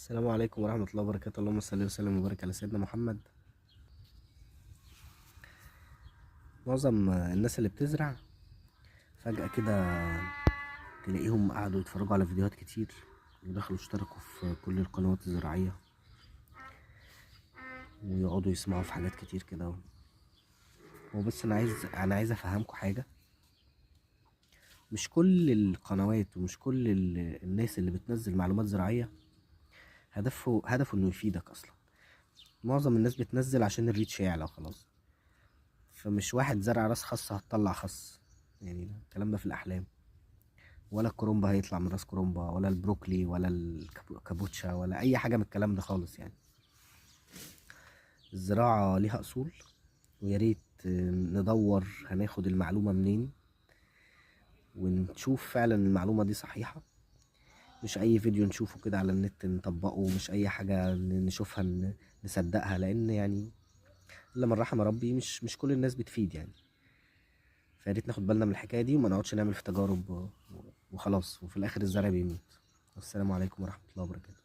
السلام عليكم ورحمة الله وبركاته. اللهم صل وسلم وبارك على سيدنا محمد. معظم الناس اللي بتزرع فجأة كده تلاقيهم قعدوا يتفرجوا على فيديوهات كتير ودخلوا اشتركوا في كل القنوات الزراعية ويقعدوا يسمعوا في حاجات كتير كده. وبس انا عايز افهمكم حاجة، مش كل القنوات ومش كل الناس اللي بتنزل معلومات زراعية هدفه انه يفيدك اصلا. معظم الناس بتنزل عشان ال reach يعلى وخلاص. فمش واحد زرع راس خس هتطلع خس، يعني الكلام ده في الاحلام. ولا الكرومبا هيطلع من راس كرومبا، ولا البروكلي، ولا الكابوتشا، ولا اي حاجة من الكلام ده خالص. يعني الزراعة ليها اصول، ويا ريت ندور هناخد المعلومة منين ونشوف فعلا المعلومة دي صحيحه. مش اي فيديو نشوفه كده على النت نطبقه، مش اي حاجة نشوفها نصدقها، لان يعني الا من رحم ربي مش كل الناس بتفيد يعني. فياريت ناخد بالنا من الحكاية دي وما نقعدش نعمل في تجارب وخلاص، وفي الاخر الزرع بيموت. والسلام عليكم ورحمة الله وبركاته.